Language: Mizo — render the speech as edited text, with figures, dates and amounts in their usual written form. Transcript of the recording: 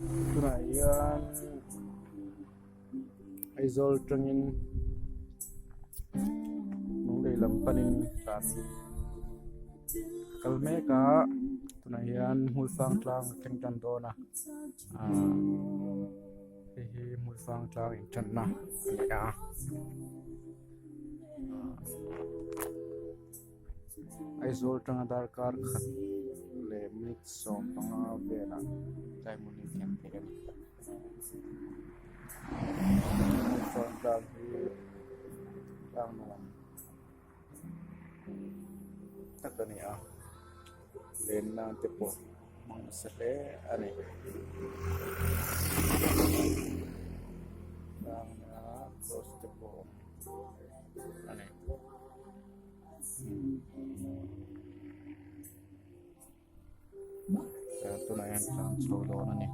Tunah hian Aizawl atangin Lunglei lam panin tlan kal mek a tunah hian Hmuifang tlang a thleng tan dawn a ahh hei hi Hmuifang tlang inthanna a ni a. Aizawl atanga darkar khat leh minute 15 velah tlai hmun hi thlen theih a ni. Hmuifang tlang hi tlang nuam tak a ni a lenna te pawh hmang nasa hle a ni. Tlang a cross te pawh a awm a ni. Tunah hian tlan chho dawn a ni.